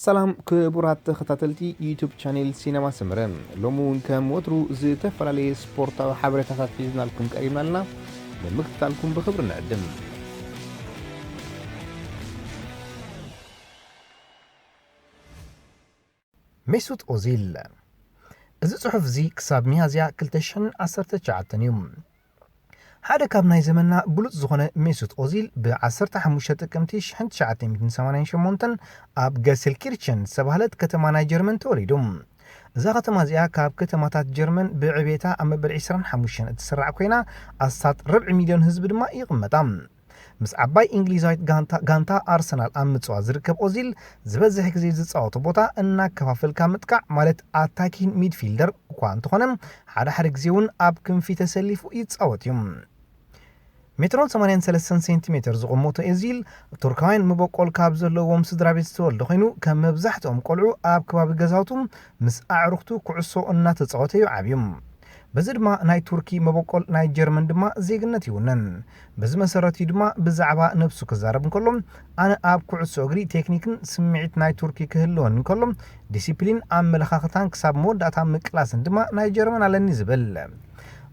ሰላም ክቡራት ተኸታተልቲ ዩቱብ ቻኔል ሲነማ ሰመረ፣ ሎሚ እውን ከም ወትሩ ዝተፈላለየ ስፖርታዊ ሓበሬታታት ሒዝናልኩም ቀሪብና ኣለና። ንምክትታልኩም ብኽብሪ ንዕድም። ሜሱት ኦዚል። እዚ ጽሑፍ እዚ ክሳብ ሚያዝያ ክልተ ሽሕን ዓሰርተ ትሽዓተን እዩ። ሓደ ካብ ናይ ዘመንና ብሉጽ ዝኾነ ሜሱት ኦዚል ብ ዓሰርተ ሓሙሽተ ጥቅምቲ ሽሕን ትሽዓተ ሚእትን ሰማንያን ሸሞንተን ኣብ ገሴልኪርቸን ዝተባህለት ከተማ ናይ ጀርመን ተወሊዱ። እዛ ከተማ እዚኣ ካብ ከተማታት ጀርመን ብዕቤታ ኣብ መበል ዕስራን ሓሙሽተን እትስራዕ ኮይና፣ ኣስታት ርብዒ ሚልዮን ህዝቢ ድማ ይቕመጣ። ምስ ዓባይ እንግሊዛዊት ጋንታ፣ ጋንታ ኣርሰናል ኣብ ምጽዋት ዝርከብ ኦዚል፣ ዝበዝሕ ግዜ ዝጻወቶ ቦታ እናከፋፈልካ ምጥቃዕ፣ ማለት ኣታኪን ሚድፊልደር እኳ እንተኾነ፣ ሓደ ሓደ ግዜ እውን ኣብ ክንፊ ተሰሊፉ ይጻወት እዩ። ሜትሮን ሰማንያን ሰለስተን ሴንቲሜተር ዝቕመቶ ኦዚል፣ ቱርካውያን መበቆል ካብ ዘለዎም ስድራ ቤት ዝተወልደ ኮይኑ፣ ከም መብዛሕትኦም ቆልዑ ኣብ ከባቢ ገዛውቱ ምስ ኣዕሩኽቱ ኩዕሶ እናተጻወተ እዩ ዓብዩ። በዚ ድማ ናይ ቱርኪ መበቆል ናይ ጀርመን ድማ ዜግነት ይውነን። በዚ መሰረት እዩ ድማ ብዛዕባ ነብሱ ክዛረብ እንከሎ፣ ኣነ ኣብ ኩዕሶ እግሪ ቴክኒክን ስምዒት ናይ ቱርኪ ክህልወኒ እንከሎ፣ ዲሲፕሊን ኣመለኻኽታን ክሳብ መወዳእታ ምቅላስን ድማ ናይ ጀርመን ኣለኒ ዝብል።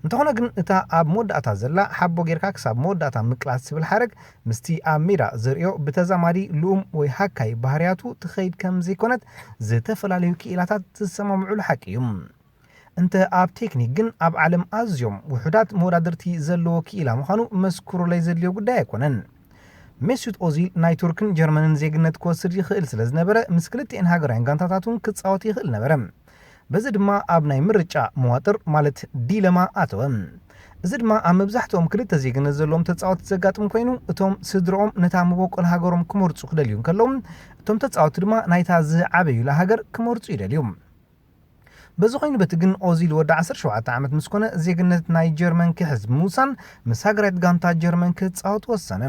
እንተኾነ ግን እታ ኣብ መወዳእታ ዘላ ሓቦ ጌርካ ክሳብ መወዳእታ ምቅላስ ትብል ሓረግ ምስቲ ኣብ ሜዳ ዘርእዮ ብተዛማዲ ልኡም ወይ ሃካይ ባህርያቱ ትኸይድ ከም ዘይኮነት ዝተፈላለዩ ክኢላታት ዝሰማምዑሉ ሓቂ እዩ። እንተ ኣብ ቴክኒክ ግን ኣብ ዓለም ኣዝዮም ውሑዳት መወዳድርቲ ዘለዎ ክኢላ ምዃኑ መስክሩለይ ዘድልዮ ጉዳይ ኣይኮነን። ሜሱት ኦዚል ናይ ቱርክን ጀርመንን ዜግነት ክወስድ ይኽእል ስለ ዝነበረ፣ ምስ ክልቲኤን ሃገራውያን ጋንታታት እውን ክጻወት ይኽእል ነበረ። በዚ ድማ ኣብ ናይ ምርጫ መዋጥር፣ ማለት ዲለማ፣ ኣተወ። እዚ ድማ ኣብ መብዛሕትኦም ክልተ ዜግነት ዘለዎም ተጻወትቲ ዘጋጥም ኮይኑ፣ እቶም ስድርኦም ነታ መበቆል ሃገሮም ክመርጹ ክደልዩ እንከለዉ፣ እቶም ተጻወትቲ ድማ ናይታ ዝዓበዩላ ሃገር ክመርጹ ይደልዩ። በዚ ኮይኑ በቲ ግን ኦዚል ወዲ ዓሰርተ ሸውዓተ ዓመት ምስ ኮነ ዜግነት ናይ ጀርመን ክሕዝ ብምውሳን ምስ ሃገራዊት ጋንታ ጀርመን ክጻወት ወሰነ።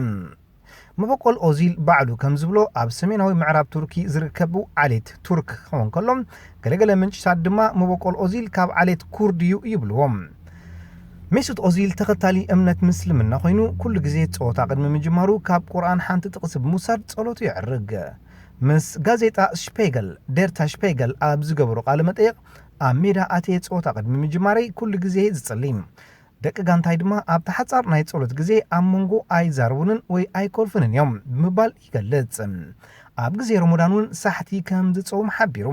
መበቆል ኦዚል ባዕሉ ከም ዝብሎ ኣብ ሰሜናዊ ምዕራብ ቱርኪ ዝርከቡ ዓሌት ቱርክ ክኸውን ከሎ፣ ገለገለ ምንጭታት ድማ መበቆል ኦዚል ካብ ዓሌት ኩርድ እዩ ይብልዎ። ሜሱት ኦዚል ተኸታሊ እምነት ምስልምና ኮይኑ፣ ኩሉ ግዜ ጸወታ ቅድሚ ምጅማሩ ካብ ቁርኣን ሓንቲ ጥቕሲ ብምውሳድ ጸሎቱ የዕርግ። ምስ ጋዜጣ ሽፔገል፣ ዴርታ ሽፔገል፣ ኣብ ዝገበሮ ቃለ መጠይቕ፣ ኣብ ሜዳ ኣትየ ጸወታ ቅድሚ ምጅማረይ ኩሉ ግዜ ዝጽሊ። ደቂ ጋንታይ ድማ ኣብቲ ሓጻር ናይ ጸሎት ግዜ ኣብ መንጎ ኣይዛረቡንን ወይ ኣይኮልፉንን እዮም ብምባል ይገልጽ። ኣብ ግዜ ረመዳን እውን ሳሕቲ ከም ዝጸውም ሓቢሩ።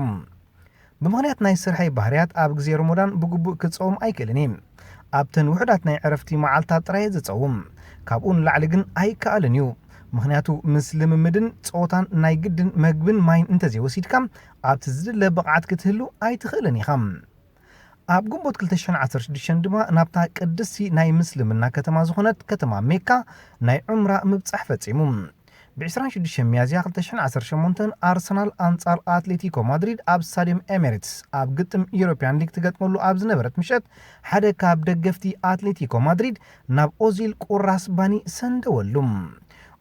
ብምኽንያት ናይ ስርሐይ ባህርያት ኣብ ግዜ ረመዳን ብግቡእ ክጸውም ኣይክእልን እየ። ኣብተን ውሑዳት ናይ ዕረፍቲ መዓልታት ጥራይ እየ ዝጸውም። ካብኡ ንላዕሊ ግን ኣይከኣልን እዩ። ምኽንያቱ ምስ ልምምድን ጸወታን ናይ ግድን መግብን ማይን እንተዘይወሲድካ ኣብቲ ዝድለ ብቕዓት ክትህሉ ኣይትኽእልን ኢኻ። ኣብ ግንቦት ክልተ ሽሕን ዓሰርተ ሽዱሽተን ድማ ናብታ ቅድስቲ ናይ ምስልምና ከተማ ዝኾነት ከተማ ሜካ ናይ ዑምራ ምብጻሕ ፈጺሙ። ብ ዕስራን ሽዱሽተን ሚያዝያ ክልተ ሽሕን ዓሰርተ ሸሞንተን ኣርሰናል ኣንጻር ኣትሌቲኮ ማድሪድ ኣብ ስታድየም ኤሜሬትስ ኣብ ግጥም ዩሮፕያን ሊግ ትገጥመሉ ኣብ ዝነበረት ምሸት፣ ሓደ ካብ ደገፍቲ ኣትሌቲኮ ማድሪድ ናብ ኦዚል ቁራስ ባኒ ሰንደወሉ።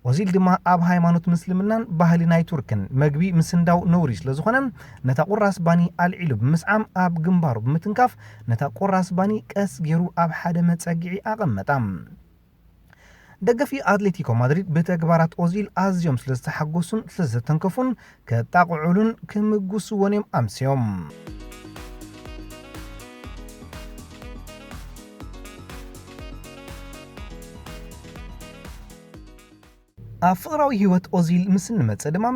ኦዚል ድማ ኣብ ሃይማኖት ምስልምናን ባህሊ ናይ ቱርክን መግቢ ምስንዳው ነውሪ ስለ ዝኾነ፣ ነታ ቁራስ ባኒ ኣልዒሉ ብምስዓም ኣብ ግንባሩ ብምትንካፍ ነታ ቁራስ ባኒ ቀስ ገይሩ ኣብ ሓደ መጸግዒ ኣቐመጣ። ደገፊ ኣትሌቲኮ ማድሪድ ብተግባራት ኦዚል ኣዝዮም ስለ ዝተሓጎሱን ስለ ዝተንከፉን ከጣቕዑሉን ክምጉስዎን እዮም ኣምስዮም። ኣብ ፍቕራዊ ህይወት ኦዚል ምስ እንመጽእ ድማ፣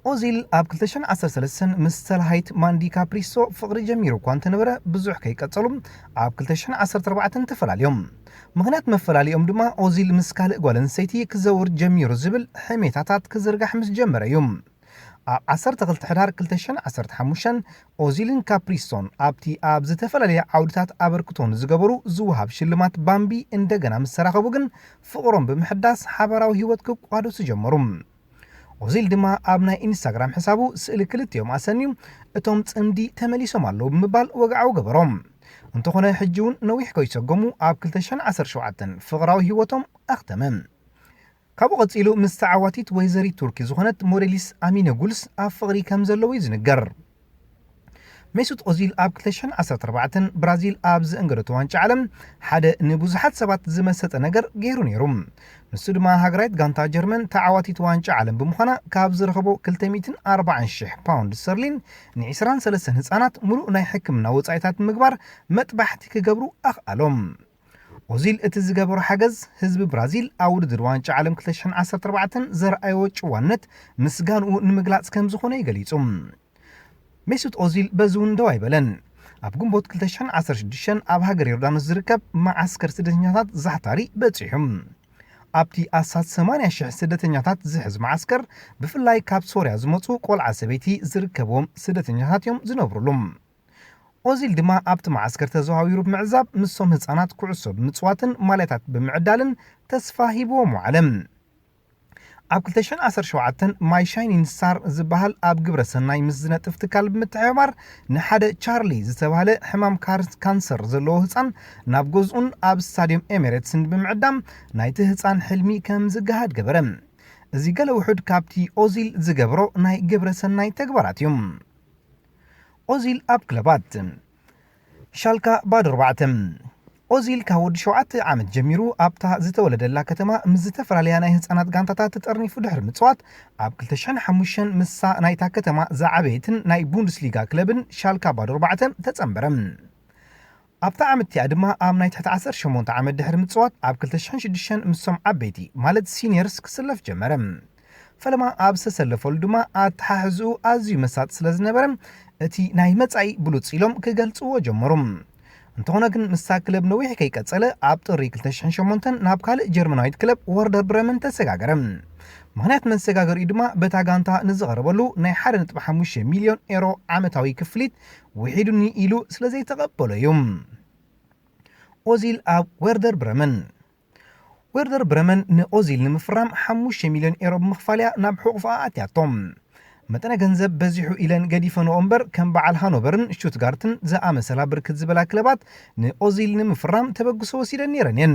ኦዚል ኣብ ክልተ ሽሕን ዓሰርተ ሰለስተን ምስ ተላሃይት ማንዲ ካፕሪሶ ፍቕሪ ጀሚሩ እኳ እንተነበረ፣ ብዙሕ ከይቀጸሉ ኣብ ክልተ ሽሕን ዓሰርተ ኣርባዕተን ተፈላልዮም። ምኽንያት መፈላሊኦም ድማ ኦዚል ምስ ካልእ ጓል ኣንስተይቲ ክዘውር ጀሚሩ ዝብል ሕሜታታት ክዝርጋሕ ምስ ጀመረ እዩ። ኣብ ዓሰርተ ክልተ ሕዳር ክልተ ሽሕን ዓሰርተ ሓሙሽተን ኦዚልን ካፕሪሶን ኣብቲ ኣብ ዝተፈላለየ ዓውድታት ኣበርክቶ ንዝገበሩ ዝወሃብ ሽልማት ባምቢ እንደገና ምስ ተራኸቡ ግን ፍቕሮም ብምሕዳስ ሓባራዊ ህይወት ክቋደሱ ጀመሩ። ኦዚል ድማ ኣብ ናይ ኢንስታግራም ሕሳቡ ስእሊ ክልቲኦም ኣሰንዩ፣ "እቶም ጽምዲ ተመሊሶም ኣለዉ" ብምባል ወግዓዊ ገበሮም። እንተኾነ ሕጂ እውን ነዊሕ ከይሰገሙ ኣብ ክልተ ሽሕን ዓሰርተ ሸውዓተን ፍቕራዊ ህይወቶም ኣኽተመ። ካብኡ ቀጺሉ ምስ ተዓዋቲት ወይዘሪት ቱርኪ ዝኾነት ሞዴሊስ ኣሚነ ጉልስ ኣብ ፍቕሪ ከም ዘለዉ እዩ ዝንገር። ሜሱት ኦዚል ኣብ ክልተ ሽሕን ዓሰርተ ኣርባዕተን ብራዚል ኣብ ዘእንገደቶ ዋንጫ ዓለም ሓደ ንብዙሓት ሰባት ዝመሰጠ ነገር ገይሩ ነይሩ። ንሱ ድማ ሃገራዊት ጋንታ ጀርመን ተዓዋቲት ዋንጫ ዓለም ብምዃና ካብ ዝረኸቦ ክልተ ሚእትን ኣርባዓን ሽሕ ፓውንድ ስተርሊን ንዒስራን ሰለስተን ህጻናት ሙሉእ ናይ ሕክምና ወጻኢታት ምግባር መጥባሕቲ ክገብሩ ኣኽኣሎም። ኦዚል እቲ ዝገበሮ ሓገዝ ህዝቢ ብራዚል ኣብ ውድድር ዋንጫ ዓለም ክልተ ሽሕን ዓሰርተ ኣርባዕተን ዘርኣዮ ጭዋነት ምስጋንኡ ንምግላጽ ከም ዝኾነ እዩ ገሊጹ። ሜሱት ኦዚል በዚ እውን ደው ኣይበለን። ኣብ ግንቦት ክልተ ሽሕን ዓሰርተ ሽዱሽተን ኣብ ሃገር ዮርዳኖስ ዝርከብ መዓስከር ስደተኛታት ዛህታሪ በጺሑ። ኣብቲ ኣስታት ሰማንያ ሽሕ ስደተኛታት ዝሕዝ መዓስከር፣ ብፍላይ ካብ ሶርያ ዝመጹ ቆልዓ ሰበይቲ ዝርከብዎም ስደተኛታት እዮም ዝነብሩሉ። ኦዚል ድማ ኣብቲ መዓስከር ተዘዋዊሩ ብምዕዛብ፣ ምስቶም ህጻናት ኩዕሶ ብምጽዋትን ማልያታት ብምዕዳልን ተስፋ ሂብዎም ወዓለ። ኣብ ክልተ ሽሕን ዓሰርተ ሸውዓተን ማይ ሻይኒን ስታር ዝበሃል ኣብ ግብረ ሰናይ ምስ ዝነጥፍ ትካል ብምትሕብባር ንሓደ ቻርሊ ዝተባህለ ሕማም ካር-፣ ካንሰር ዘለዎ ህጻን ናብ ገዝኡን ኣብ ስታዲየም ኤሚሬትስን ብምዕዳም ናይቲ ህጻን ሕልሚ ከም ዝገሃድ ገበረ። እዚ ገለ ውሑድ ካብቲ ኦዚል ዝገብሮ ናይ ግብረ ሰናይ ተግባራት እዩ። ኦዚል ኣብ ክለባት። ሻልካ ባዶ ኣርባዕተ። ኦዚል ካብ ወዲ ሸውዓተ ዓመት ጀሚሩ ኣብታ ዝተወለደላ ከተማ ምስ ዝተፈላለያ ናይ ህጻናት ጋንታታት ተጠርኒፉ ድሕሪ ምጽዋት፣ ኣብ ክልተ ሽሕን ሓሙሽተን ምሳ ናይታ ከተማ ዝዓበየትን ናይ ቡንደስሊጋ ክለብን ሻልካ ባዶ ኣርባዕተ ተጸንበረ። ኣብታ ዓመት እቲኣ ድማ ኣብ ናይ ትሕቲ ዓሰርተ ሸሞንተ ዓመት ድሕሪ ምጽዋት ኣብ ክልተ ሽሕን ሽዱሽተን ምስቶም ዓበይቲ ማለት ሲኒየርስ ክስለፍ ጀመረ። ፈለማ ኣብ ዝተሰለፈሉ ድማ ኣተሓሕዝኡ ኣዝዩ መሳጢ ስለ ዝነበረ እቲ ናይ መጻኢ ብሉጽ ኢሎም ክገልጽዎ ጀመሩ። እንተኾነ ግን ምስታ ክለብ ነዊሕ ከይቀጸለ ኣብ ጥሪ ክልተ ሽሕን ሸሞንተን ናብ ካልእ ጀርመናዊት ክለብ ወርደር ብረመን ተሰጋገረ። ምኽንያት መሰጋገሪኡ ድማ በታ ጋንታ ንዝቐረበሉ ናይ ሓደ ነጥቢ ሓሙሽተ ሚልዮን ኤሮ ዓመታዊ ክፍሊት ውሒዱኒ ኢሉ ስለ ዘይተቐበሎ እዩ። ኦዚል ኣብ ወርደር ብረመን። ወርደር ብረመን ንኦዚል ንምፍራም ሓሙሽተ ሚልዮን ኤሮ ብምኽፋል እያ ናብ ሕቑፍኣ ኣትያቶ። መጠነ ገንዘብ በዚሑ ኢለን ገዲፈንኦ እምበር፣ ከም በዓል ሃኖቨርን ሽቱትጋርትን ዝኣመሰላ ብርክት ዝበላ ክለባት ንኦዚል ንምፍራም ተበግሶ ወሲደን ነይረን እየን።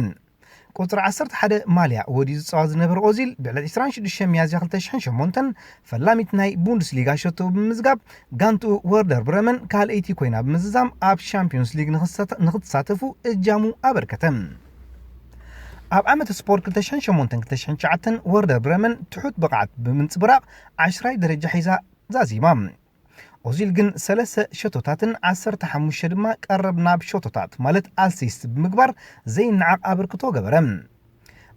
ቁጽሪ ዓሰርተ ሓደ ማልያ ወዲኡ ዝጻወት ዝነበረ ኦዚል፣ ብዕለት ዕስራን ሽዱሽተን ሚያዝያ ክልተ ሽሕን ሸሞንተን ፈላሚት ናይ ቡንደስሊጋ ሸቶ ብምምዝጋብ፣ ጋንትኡ ወርደር ብረመን ካልኣይቲ ኮይና ብምዝዛም፣ ኣብ ሻምፒዮንስ ሊግ ንኽሳተ-፣ ንኽትሳተፉ እጃሙ ኣበርከተ። ኣብ ዓመት ስፖርት ክልተ ሽሕን ሸሞንተን ክልተ ሽሕን ትሽዓተን ወርደር ብረመን ትሑት ብቕዓት ብምንጽብራቕ ዓሽራይ ደረጃ ሒዛ ዛዚማ። ኦዚል ግን ሰለስተ ሸቶታትን ዓሰርተ ሓሙሽተ ድማ ቀረብ ናብ ሸቶታት ማለት ኣሲስት ብምግባር ዘይነዓቕ ኣበርክቶ ገበረ።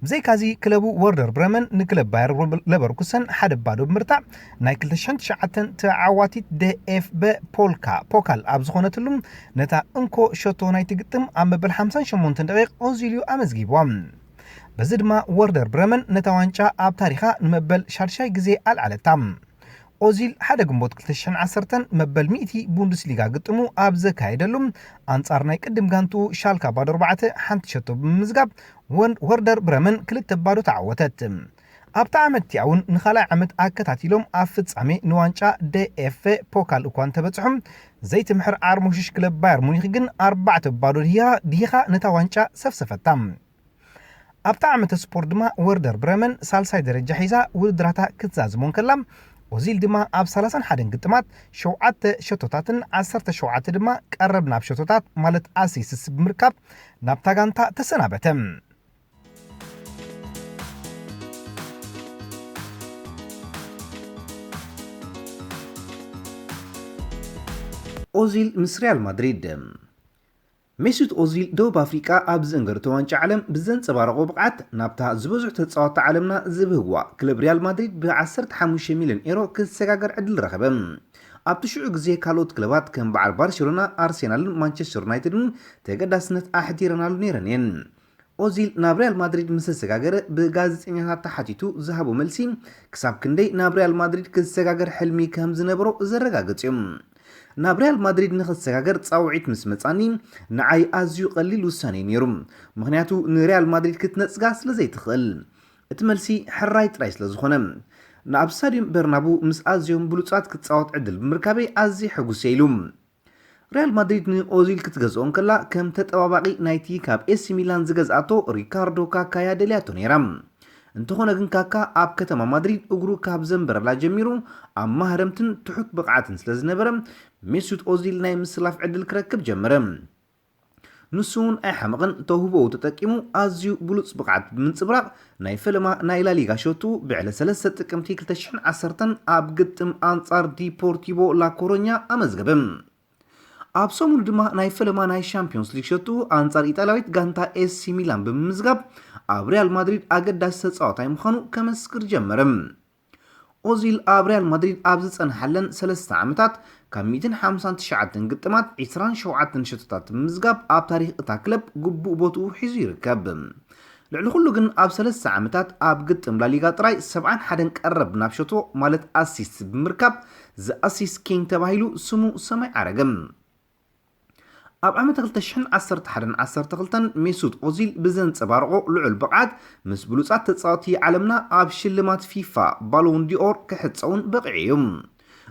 ብዘይካዚ ክለቡ ወርደር ብረመን ንክለብ ባየር ለቨርኩሰን ሓደ ባዶ ብምርታዕ ናይ ክልተ ሽሕን ትሽዓተን ተዓዋቲት ደ ኤፍ በ ፖልካ ፖካል ኣብ ዝኾነትሉ ነታ እንኮ ሸቶ ናይቲ ግጥም ኣብ መበል ሓምሳን ሸሞንተን ደቂቕ ኦዚል እዩ ኣመዝጊብዋ። በዚ ድማ ወርደር ብረመን ነታ ዋንጫ ኣብ ታሪኻ ንመበል ሻድሻይ ግዜ ኣልዓለታ። ኦዚል ሓደ ግንቦት ክልተ ሽሕን ዓሰርተን መበል ሚእቲ ቡንደስሊጋ ግጥሙ ኣብ ዘካየደሉ ኣንጻር ናይ ቅድም ጋንትኡ ሻልካ ባዶ ኣርባዕተ ሓንቲ ሸቶ ብምምዝጋብ ወን-፣ ወርደር ብረመን ክልተ ባዶ ተዓወተት። ኣብታ ዓመት እቲኣ እውን ንኻልኣይ ዓመት ኣከታቲሎም ኣብ ፍጻሜ ንዋንጫ ደ ኤፍ ፖካል እኳ እንተበጽሑ ዘይትምሕር ዓርሞሽሽ ክለብ ባየር ሙኒክ ግን ኣርባዕተ ባዶ ድሂኻ፣ ድሂኻ ነታ ዋንጫ ሰፍሰፈታ። ኣብታ ዓመተ ስፖርት ድማ ወርደር ብረመን ሳልሳይ ደረጃ ሒዛ ውድድራታ ክትዛዝሞ እንከላ፣ ኦዚል ድማ ኣብ ሰላሳን ሓደን ግጥማት ሸውዓተ ሸቶታትን ዓሰርተ ሸውዓተ ድማ ቀረብ ናብ ሸቶታት ማለት ኣሲስትስ ብምርካብ ናብታ ጋንታ ተሰናበተ። ኦዚል ምስ ሪያል ማድሪድ። ሜሱት ኦዚል ደቡብ ኣፍሪቃ ኣብ ዘንገረቶ ዋንጫ ዓለም ብዘንጸባረቖ ብቕዓት ናብታ ዝበዝሑ ተጻወትቲ ዓለምና ዝብህግዋ ክለብ ሪያል ማድሪድ ብ ዓሰርተ ሓሙሽተ ሚልዮን ኤሮ ክሰጋገር ዕድል ረኸበ። ኣብቲ ሽዑ ግዜ ካልኦት ክለባት ከም በዓል ባርሴሎና፣ ኣርሴናልን ማንቸስተር ዩናይትድን ተገዳስነት ኣሕዲረናሉ ነይረን እየን። ኦዚል ናብ ሪያል ማድሪድ ምስ ተሰጋገረ ብጋዜጠኛታት ተሓቲቱ ዝሃቦ መልሲ ክሳብ ክንደይ ናብ ሪያል ማድሪድ ክሰጋገር ሕልሚ ከም ዝነበሮ ዘረጋግጽ እዩ። ናብ ሪያል ማድሪድ ንኽሰጋገር ጻውዒት ምስ መጻኒ ንዓይ ኣዝዩ ቀሊል ውሳኔ እዩ ነይሩ፣ ምኽንያቱ ንሪያል ማድሪድ ክትነጽጋ ስለ ዘይትኽእል። እቲ መልሲ ሕራይ ጥራይ ስለ ዝኾነ። ንኣብ ስታድዩም በርናቡ ምስ ኣዝዮም ብሉጻት ክጻወት ዕድል ብምርካበይ ኣዝየ ሕጉስ እየ ኢሉ። ሪያል ማድሪድ ንኦዚል ክትገዝኦ እንከላ ከም ተጠባባቒ ናይቲ ካብ ኤሲ ሚላን ዝገዝኣቶ ሪካርዶ ካካያ ደልያቶ ነይራ። እንተኾነ ግን ካካ ኣብ ከተማ ማድሪድ እግሩ ካብ ዘንበረላ ጀሚሩ ኣብ ማህረምትን ትሑት ብቕዓትን ስለ ዝነበረ፣ ሜሱት ኦዚል ናይ ምስላፍ ዕድል ክረክብ ጀመረ። ንሱ እውን ኣይሓመቐን፣ ተውህቦኡ ተጠቂሙ ኣዝዩ ብሉጽ ብቕዓት ብምንጽብራቕ ናይ ፈለማ ናይ ላሊጋ ሸቱ ብዕለት ሰለስተ ጥቅምቲ ክልተ ሽሕን ዓሰርተን ኣብ ግጥም ኣንጻር ዲፖርቲቮ ላኮሮኛ ኣመዝገበ። ኣብ ሰሙን ድማ ናይ ፈለማ ናይ ሻምፒዮንስ ሊግ ሸቱ ኣንጻር ኢጣልያዊት ጋንታ ኤሲ ሚላን ብምምዝጋብ ኣብ ሪያል ማድሪድ ኣገዳሲ ተጻዋታይ ምዃኑ ከመስክር ጀመረ። ኦዚል ኣብ ሪያል ማድሪድ ኣብ ዝጸንሓለን ሰለስተ ዓመታት ካብ ሚእትን ሓምሳን ትሽዓተን ግጥማት ዒስራን ሸውዓተን ሸቶታት ብምምዝጋብ ኣብ ታሪኽ እታ ክለብ ግቡእ ቦትኡ ሒዙ ይርከብ። ልዕሊ ኩሉ ግን ኣብ ሰለስተ ዓመታት ኣብ ግጥም ላሊጋ ጥራይ ሰብዓን ሓደን ቀረብ ናብ ሸቶ ማለት ኣሲስት ብምርካብ ዘ ኣሲስት ኪንግ ተባሂሉ ስሙ ሰማይ ዓረገ። ኣብ ዓመት ክልተ ሽሕን ዓሰርተ ሓደን ዓሰርተ ክልተን ሜሱት ኦዚል ብዘንጸባረቖ ልዑል ብቕዓት ምስ ብሉጻት ተጻወቲ ዓለምና ኣብ ሽልማት ፊፋ ባሎን ዲኦር ክሕጸውን በቒዑ እዩ።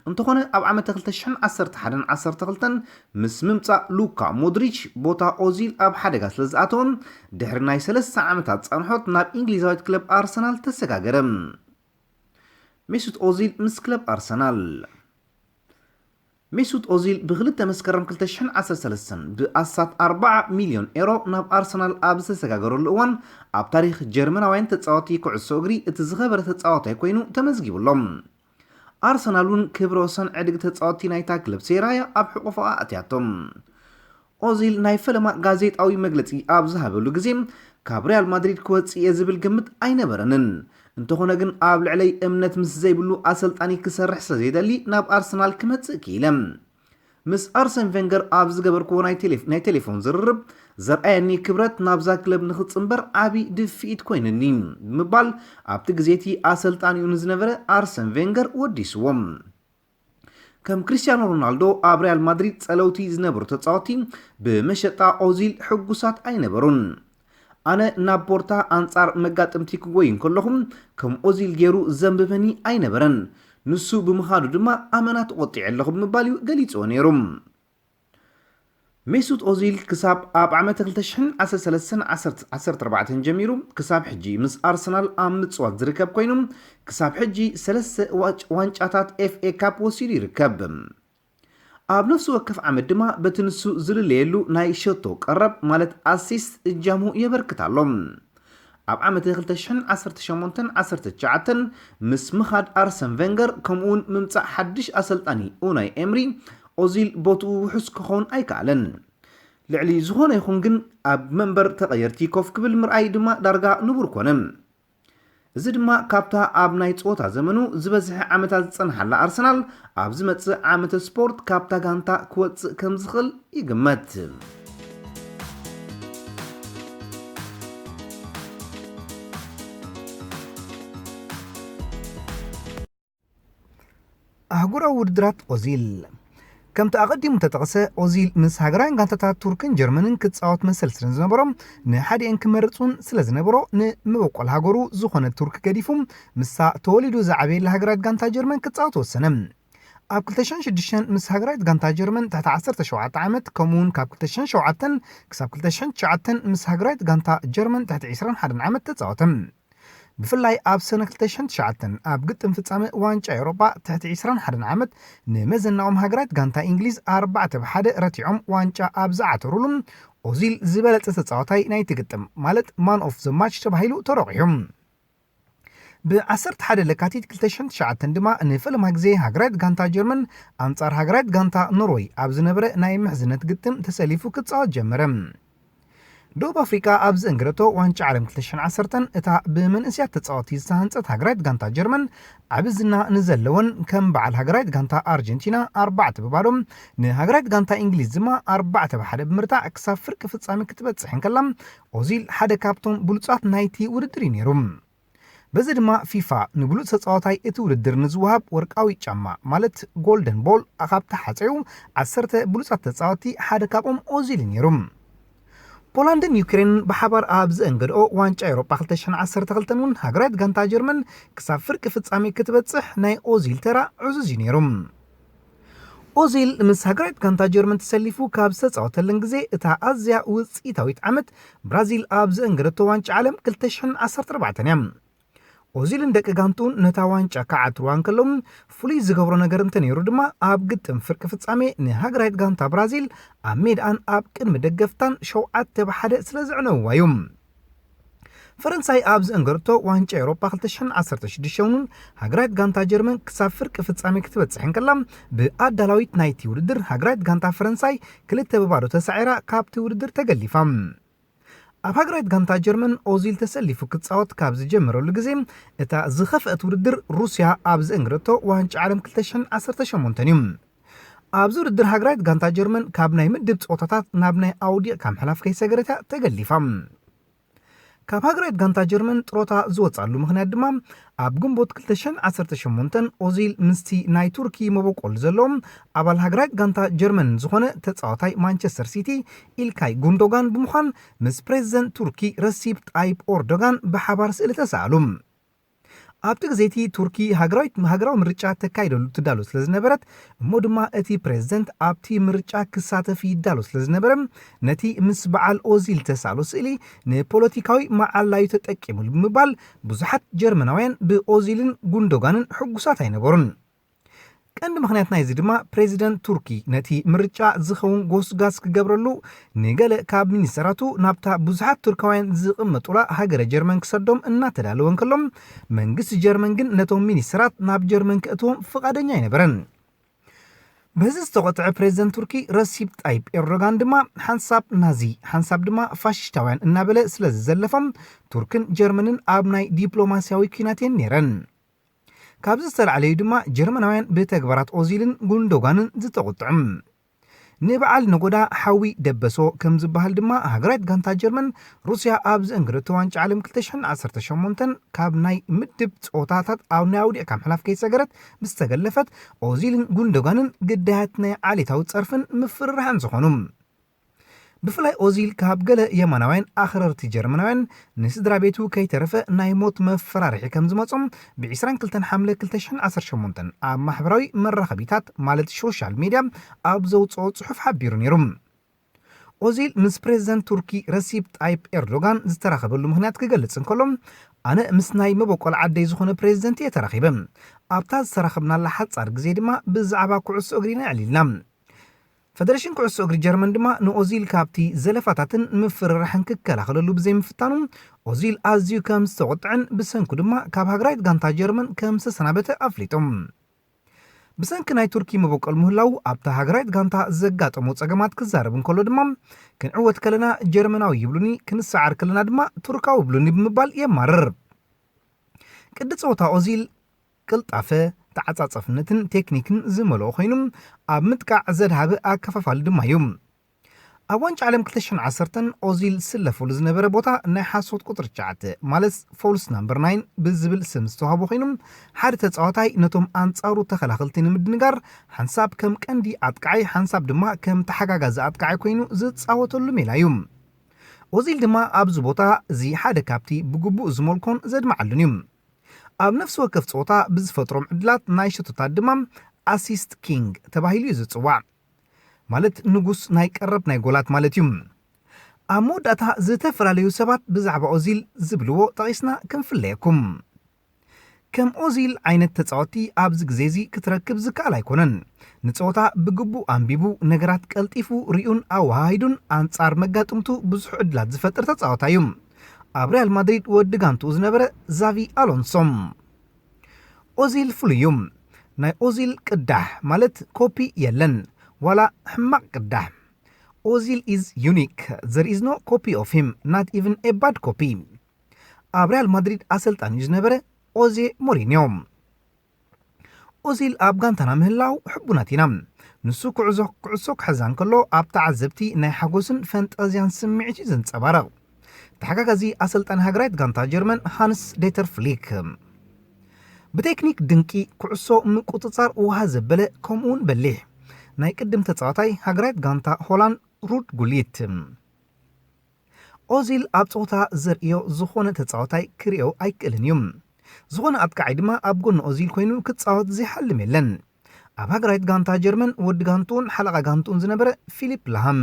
እንተኾነ ኣብ ዓመት ክልተ ሽሕን ዓሰርተ ሓደን ዓሰርተ ክልተን ምስ ምምጻእ ሉካ ሞድሪች ቦታ ኦዚል ኣብ ሓደጋ ስለ ዝኣተወ ድሕሪ ናይ ሰለስተ ዓመታት ጻንሖት ናብ እንግሊዛዊት ክለብ ኣርሰናል ተሰጋገረ። ሜሱት ኦዚል ምስ ክለብ ኣርሰናል። ሜሱት ኦዚል ብ ክልተ መስከረም ክልተ ሽሕን ዓሰርተ ሰለስተን ብኣስታት ኣርባዓ ሚልዮን ኤሮ ናብ ኣርሰናል ኣብ ዝተሰጋገረሉ እዋን ኣብ ታሪኽ ጀርመናውያን ተጻወቲ ኩዕሶ እግሪ እቲ ዝኸበረ ተጻዋታይ ኮይኑ ተመዝጊቡ ኣሎ። ኣርሰናል እውን ክብረ ወሰን ዕድግ ተጻወቲ ናይታ ክለብ ሴራያ ኣብ ሕቑፋ ኣእትያቶ። ኦዚል ናይ ፈለማ ጋዜጣዊ መግለጺ ኣብ ዝሃበሉ ግዜ ካብ ሪያል ማድሪድ ክወጽእ እየ ዝብል ግምት ኣይነበረንን። እንተኾነ ግን ኣብ ልዕለይ እምነት ምስ ዘይብሉ ኣሰልጣኒ ክሰርሕ ስለ ዘይደሊ ናብ ኣርሰናል ክመጽእ ክኢለ። ምስ ኣርሰን ቬንገር ኣብ ዝገበርክዎ ናይ ቴሌፍ- ናይ ቴሌፎን ዝርርብ ዘርኣየኒ ክብረት ናብዛ ክለብ ንኽጽንበር ዓቢ ድፍኢት ኮይኑኒ ብምባል ኣብቲ ግዜ እቲ ኣሰልጣኒኡ ንዝነበረ ኣርሰን ቬንገር ወዲስዎ። ከም ክርስቲያኖ ሮናልዶ ኣብ ሪያል ማድሪድ ጸለውቲ ዝነበሩ ተጻወቲ ብመሸጣ ኦዚል ሕጉሳት ኣይነበሩን። ኣነ ናብ ፖርታ ኣንጻር መጋጥምቲ ክጎይ እንከለኹም ከም ኦዚል ገይሩ ዘንብበኒ ኣይነበረን። ንሱ ብምኻዱ ድማ ኣመና ተቖጢዐ ኣለኹ ብምባል እዩ ገሊጽዎ ነይሩ። ሜሱት ኦዚል ክሳብ ኣብ ዓመተ ክልተ ሽሕን ዓሰርተ ሰለስተን ዓሰርተ ኣርባዕተን ጀሚሩ ክሳብ ሕጂ ምስ ኣርሰናል ኣብ ምጽዋት ዝርከብ ኮይኑ ክሳብ ሕጂ ሰለስተ ዋጭ- ዋንጫታት ኤፍኤ ካፕ ወሲዱ ይርከብ። ኣብ ነፍሲ ወከፍ ዓመት ድማ በቲ ንሱ ዝልለየሉ ናይ ሸቶ ቀረብ ማለት ኣሲስት እጃሙ የበርክት ኣሎ። ኣብ ዓመት ክልተ ሽሕን ዓሰርተ ሸሞንተን ዓሰርተ ትሽዓተን ምስ ምኻድ ኣርሰን ቨንገር ከምኡውን ምምጻእ ሓድሽ ኣሰልጣኒ ኡናይ ኤምሪ ኦዚል ቦትኡ ውሑስ ክኸውን ኣይከኣለን። ልዕሊ ዝኾነ ይኹን ግን ኣብ መንበር ተቐየርቲ ኮፍ ክብል ምርኣይ ድማ ዳርጋ ንቡር ኮነ። እዚ ድማ ካብታ ኣብ ናይ ጸወታ ዘመኑ ዝበዝሐ ዓመታት ዝጸንሓላ ኣርሰናል ኣብ ዝመጽእ ዓመተ ስፖርት ካብታ ጋንታ ክወጽእ ከም ዝኽእል ይግመት። ኣህጉራዊ ውድድራት ኦዚል። ከምቲ ኣቐዲሙ ተጠቕሰ፣ ኦዚል ምስ ሃገራውያን ጋንታታት ቱርክን ጀርመንን ክጻወት መሰል ስለ ዝነበሮ፣ ንሓዲኤን ክመርጽ እውን ስለ ዝነበሮ፣ ንመበቆል ሃገሩ ዝኾነት ቱርክ ገዲፉ፣ ምስታ ተወሊዱ ዝዓበየላ ሃገራዊት ጋንታ ጀርመን ክጻወት ወሰነ። ኣብ ክልተ ሽሕን ሽዱሽተን ምስ ሃገራዊት ጋንታ ጀርመን ትሕቲ ዓሰርተ ሸውዓተ ዓመት፣ ከምኡውን ካብ ክልተ ሽሕን ሸውዓተን ክሳብ ክልተ ሽሕን ትሽዓተን ምስ ሃገራዊት ጋንታ ጀርመን ትሕቲ ዕስራን ሓደን ዓመት ተጻወተ። ብፍላይ ኣብ ሰነ ክልተ ሽሕን ትሽዓተን ኣብ ግጥም ፍጻመ ዋንጫ ኤውሮጳ ትሕቲ ዕስራን ሓደን ዓመት ንመዘናኦም ሃገራት ጋንታ እንግሊዝ ኣርባዕተ ብ ሓደ ረቲዖም ዋንጫ ኣብ ዝዓተሩሉ ኦዚል ዝበለጸ ተጻዋታይ ናይቲ ግጥም ማለት ማን ኦፍ ዘ ማች ተባሂሉ ተረቑሑ። ብ ዓሰርተ ሓደ ለካቲት ክልተ ሽሕን ትሽዓተን ድማ ንፈለማ ግዜ ሃገራዊት ጋንታ ጀርመን ኣንጻር ሃገራዊት ጋንታ ኖርወይ ኣብ ዝነበረ ናይ ምሕዝነት ግጥም ተሰሊፉ ክጻወት ጀመረ። ደቡብ ኣፍሪቃ ኣብ ዘእንገደቶ ዋንጫ ዓለም ክልተ ሽሕን ዓሰርተን እታ ብመንእሰያት ተጻወቲ ዝተሃንጸት ሃገራዊት ጋንታ ጀርመን ዓቢ ዝና ንዘለወን ከም በዓል ሃገራዊት ጋንታ ኣርጀንቲና ኣርባዕተ ብባዶ ንሃገራዊት ጋንታ እንግሊዝ ድማ ኣርባዕተ ብሓደ ብምርታዕ ክሳብ ፍርቂ ፍጻሜ ክትበጽሕ እንከላ ኦዚል ሓደ ካብቶም ብሉጻት ናይቲ ውድድር እዩ ነይሩ። በዚ ድማ ፊፋ ንብሉጽ ተጻዋታይ እቲ ውድድር ንዝወሃብ ወርቃዊ ጫማ ማለት ጎልደን ቦል ካብ ተሓጸዩ ዓሰርተ ብሉጻት ተጻወቲ ሓደ ካብኦም ኦዚል እዩ ነይሩ። ፖላንድን ዩክሬንን ብሓባር ኣብ ዘእንገድኦ ዋንጫ ኤውሮጳ ክልተ ሽሕን ዓሰርተ ክልተን እውን ሃገራዊት ጋንታ ጀርመን ክሳብ ፍርቂ ፍጻሜ ክትበጽሕ ናይ ኦዚል ተራ ዕዙዝ እዩ ነይሩ። ኦዚል ምስ ሃገራዊት ጋንታ ጀርመን ተሰሊፉ ካብ ዝተጻወተለን ግዜ እታ ኣዝያ ውጽኢታዊት ዓመት ብራዚል ኣብ ዘእንገደቶ ዋንጫ ዓለም ክልተ ሽሕን ዓሰርተ ኣርባዕተን እያ። ኦዚልን ደቂ ጋንትኡን ነታ ዋንጫ ክዓትርዋ እንከለዉ፣ ፍሉይ ዝገብሮ ነገር እንተነይሩ ድማ፣ ኣብ ግጥም ፍርቂ ፍጻሜ ንሃገራዊት ጋንታ ብራዚል ኣብ ሜድኣን ኣብ ቅድሚ ደገፍታን ሸውዓተ ብ ሓደ ስለ ዘዕነውዋ እዩ። ፈረንሳይ ኣብ ዘእንገረቶ ዋንጫ ኤውሮጳ ክልተ ሽሕን ዓሰርተ ሽዱሽተን እውን ሃገራዊት ጋንታ ጀርመን ክሳብ ፍርቂ ፍጻሜ ክትበጽሕ እንከላ፣ ብኣዳላዊት ናይቲ ውድድር ሃገራዊት ጋንታ ፈረንሳይ ክልተ ብ ባዶ ተሳዒራ ካብቲ ውድድር ተገሊፋ። ኣብ ሃገራዊት ጋንታ ጀርመን ኦዚል ተሰሊፉ ክጻወት ካብ ዝጀመረሉ ግዜ፣ እታ ዝኸፍአት ውድድር ሩስያ ኣብ ዘእንገረቶ ዋንጫ ዓለም ክልተ ሽሕን ዓሰርተ ሸሞንተን እዩ። ኣብዚ ውድድር ሃገራዊት ጋንታ ጀርመን ካብ ናይ ምድብ ጸወታታት ናብ ናይ ኣውዲቕካ ምሕላፍ ከይሰገረት እያ ተገሊፋ። ካብ ሃገራዊት ጋንታ ጀርመን ጥሮታ ዝወጻሉ ምኽንያት ድማ፣ ኣብ ግንቦት ክልተ ሽሕን ዓሰርተ ሸሞንተን ኦዚል ምስቲ ናይ ቱርኪ መበቆል ዘለዎ ኣባል ሃገራዊት ጋንታ ጀርመን ዝኾነ ተጻዋታይ ማንቸስተር ሲቲ ኢልካይ ጉንዶጋን ብምዃን ምስ ፕሬዚደንት ቱርኪ ረሲፕ ጣይፕ ኦርዶጋን ብሓባር ስእሊ ተሰኣሉ። ኣብቲ ግዜ እቲ ቱርኪ ሃገራዊት-፣ ሃገራዊ ምርጫ ተካይደሉ ትዳሎ ስለ ዝነበረት፣ እሞ ድማ እቲ ፕሬዚደንት ኣብቲ ምርጫ ክሳተፍ ይዳሎ ስለ ዝነበረ፣ ነቲ ምስ በዓል ኦዚል ተሳእሎ ስእሊ ንፖለቲካዊ መዓላዩ ተጠቂሙሉ ብምባል፣ ብዙሓት ጀርመናውያን ብኦዚልን ጉንዶጋንን ሕጉሳት ኣይነበሩን። ቀንዲ ምኽንያት ናይዚ ድማ፣ ፕሬዚደንት ቱርኪ ነቲ ምርጫ ዝኸውን ጎስጋስ ክገብረሉ፣ ንገለ ካብ ሚኒስተራቱ ናብታ ብዙሓት ቱርካውያን ዝቕመጡላ ሃገረ ጀርመን ክሰዶም እናተዳለወ እንከሎ፣ መንግስቲ ጀርመን ግን ነቶም ሚኒስተራት ናብ ጀርመን ከእትዎም ፍቓደኛ ኣይነበረን። በዚ ዝተቖጥዐ ፕሬዚደንት ቱርኪ ረሲፕ ጣይፕ ኤርዶጋን ድማ፣ ሓንሳብ ናዚ፣ ሓንሳብ ድማ ፋሽስታውያን እናበለ ስለ ዝዘለፎም፣ ቱርክን ጀርመንን ኣብ ናይ ዲፕሎማስያዊ ኲናት እየን ነይረን። ካብዚ ዝተላዕለ እዩ ድማ ጀርመናውያን ብተግባራት ኦዚልን ጉንዶጋንን ዝተቖጥዑ። ንበዓል ነጎዳ ሓዊ ደበሶ ከም ዝበሃል ድማ፣ ሃገራዊት ጋንታ ጀርመን ሩስያ ኣብ ዘእንገደቶ ዋንጫ ዓለም ክልተ ሽሕን ዓሰርተ ሸሞንተን ካብ ናይ ምድብ ጸወታታት ኣብ ናይ ኣውዲቕካ ምሕላፍ ከይሰገረት ምስ ተገለፈት፣ ኦዚልን ጉንዶጋንን ግዳያት ናይ ዓሌታዊ ጸርፍን ምፍርራሕን ዝኾኑ። ብፍላይ ኦዚል ካብ ገለ የማናውያን ኣኽረርቲ ጀርመናውያን ንስድራ ቤቱ ከይተረፈ ናይ ሞት መፈራርሒ ከም ዝመጾም ብ ዕስራን ክልተን ሓምለ ክልተ ሽሕን ዓሰርተ ሸሞንተን ኣብ ማሕበራዊ መራኸቢታት ማለት ሶሻል ሜድያ ኣብ ዘውጽኦ ጽሑፍ ሓቢሩ ነይሩ። ኦዚል ምስ ፕሬዚደንት ቱርኪ ረሲፕ ጣይፕ ኤርዶጋን ዝተራኸበሉ ምኽንያት ክገልጽ እንከሎ፣ ኣነ ምስ ናይ መበቆል ዓደይ ዝኾነ ፕሬዚደንት እየ ተራኺበ። ኣብታ ዝተራኸብናላ ሓጻር ግዜ ድማ ብዛዕባ ኩዕሶ እግሪ ኢና ኣዕሊልና። ፈደረሽን ኩዕሶ እግሪ ጀርመን ድማ ንኦዚል ካብቲ ዘለፋታትን ምፍርራሕን ክከላኸለሉ ብዘይምፍታኑ፣ ኦዚል ኣዝዩ ከም ዝተቖጥዐን ብሰንኩ ድማ ካብ ሃገራዊት ጋንታ ጀርመን ከም ዝተሰናበተ ኣፍሊጡ። ብሰንኪ ናይ ቱርኪ መበቆል ምህላው ኣብታ ሃገራዊት ጋንታ ዘጋጠሞ ጸገማት ክዛረብ እንከሎ ድማ፣ ክንዕወት ከለና ጀርመናዊ ይብሉኒ፣ ክንሰዓር ከለና ድማ ቱርካዊ ይብሉኒ ብምባል የማርር። ቅዲ ጸወታ ኦዚል ቅልጣፈ፣ ተዓጻጸፍነትን ቴክኒክን ዝመልኦ ኮይኑ፣ ኣብ ምጥቃዕ ዘድሃበ ኣከፋፋሊ ድማ እዩ። ኣብ ዋንጫ ዓለም ክልተ ሽሕን ዓሰርተን ኦዚል ዝስለፈሉ ዝነበረ ቦታ ናይ ሓሶት ቁጽሪ ትሽዓተ፣ ማለት ፎልስ ናምበር ናይን ብዝብል ስም ዝተዋህቦ ኮይኑ፣ ሓደ ተጻዋታይ ነቶም ኣንጻሩ ተኸላኸልቲ ንምድንጋር፣ ሓንሳብ ከም ቀንዲ ኣጥቃዓይ፣ ሓንሳብ ድማ ከም ተሓጋጋዚ ኣጥቃዓይ ኮይኑ ዝጻወተሉ ሜላ እዩ። ኦዚል ድማ ኣብዚ ቦታ እዚ ሓደ ካብቲ ብግቡእ ዝመልኮን ዘድምዓሉን እዩ። ኣብ ነፍሲ ወከፍ ጸወታ ብዝፈጥሮም ዕድላት ናይ ሸቶታት ድማ ኣሲስት ኪንግ ተባሂሉ እዩ ዝጽዋዕ። ማለት ንጉስ ናይ ቀረብ ናይ ጎላት ማለት እዩ። ኣብ መወዳእታ ዝተፈላለዩ ሰባት ብዛዕባ ኦዚል ዝብልዎ ጠቒስና ክንፍለየኩም። ከም ኦዚል ዓይነት ተጻወቲ ኣብዚ ግዜ እዚ ክትረክብ ዝከኣል ኣይኮነን። ንጸወታ ብግቡእ ኣንቢቡ፣ ነገራት ቀልጢፉ ሪኡን ኣወሃሂዱን ኣንጻር መጋጥምቱ ብዙሕ ዕድላት ዝፈጥር ተጻዋታይ እዩ። ኣብ ሪያል ማድሪድ ወዲ ጋንትኡ ዝነበረ ዛቪ ኣሎንሶ። ኦዚል ፍሉይ እዩ። ናይ ኦዚል ቅዳሕ ማለት ኮፒ የለን፣ ዋላ ሕማቕ ቅዳሕ። ኦዚል is unique, there is no copy of him, not even a bad copy። ኣብ ሪያል ማድሪድ ኣሰልጣኒ እዩ ዝነበረ ኦዜ ሞሪኒዮ። ኦዚል ኣብ ጋንታና ምህላው ሕቡናት ኢና። ንሱ ኩዕዞ-፣ ኩዕሶ ክሕዛ እንከሎ ኣብ ተዓዘብቲ ናይ ሓጎስን ፈንጠዝያን ስምዒት እዩ ዘንጸባርቕ። ተሓጋጋዚ ኣሰልጣኒ ሃገራዊት ጋንታ ጀርመን ሃንስ ዴተር ፍሊክ። ብቴክኒክ ድንቂ፣ ኩዕሶ ምቁጽጻር ውሃ ዘበለ፣ ከምኡውን በሊሕ። ናይ ቅድም ተጻዋታይ ሃገራዊት ጋንታ ሆላንድ ሩድ ጉሊት። ኦዚል ኣብ ጸወታ ዘርእዮ ዝኾነ ተጻዋታይ ክርእዮ ኣይክእልን እዩ። ዝኾነ ኣጥቃዓይ ድማ ኣብ ጎኒ ኦዚል ኮይኑ ክጻወት ዘይሓልም የለን። ኣብ ሃገራዊት ጋንታ ጀርመን ወዲ ጋንትኡን ሓለቓ ጋንትኡን ዝነበረ ፊሊፕ ላሃም።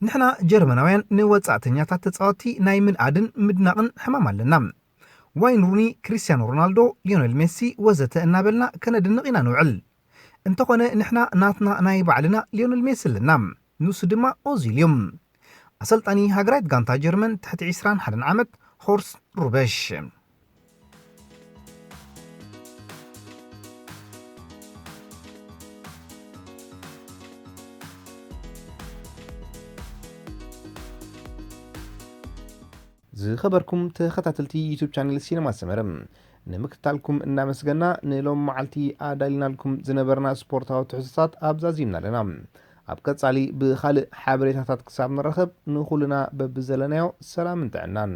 ንሕና ጀርመናውያን ንወጻእተኛታት ተጻወትቲ ናይ ምንኣድን ምድናቕን ሕማም ኣለና። ዋይን ሩኒ፣ ክሪስቲያኖ ሮናልዶ፣ ሊዮነል ሜሲ ወዘተ እናበልና ከነድንቕ ኢና ንውዕል። እንተኾነ ንሕና ናትና ናይ ባዕልና ሊዮነል ሜሲ ኣለና። ንሱ ድማ ኦዚል እዩ። ኣሰልጣኒ ሃገራዊት ጋንታ ጀርመን ትሕቲ ዕስራን ሓደን ዓመት ሆርስ ሩበሽ። ዝኸበርኩም ተኸታተልቲ ዩቱብ ቻነል ሲነማ ሰመረ፣ ንምክትታልኩም እናመስገና፣ ንሎም መዓልቲ ኣዳሊናልኩም ዝነበርና ስፖርታዊ ትሕዝቶታት ኣብዛዚምና ኣለና። ኣብ ቀጻሊ ብኻልእ ሓበሬታታት ክሳብ ንራኸብ፣ ንኹልና በብዘለናዮ ሰላምን ጥዕናን።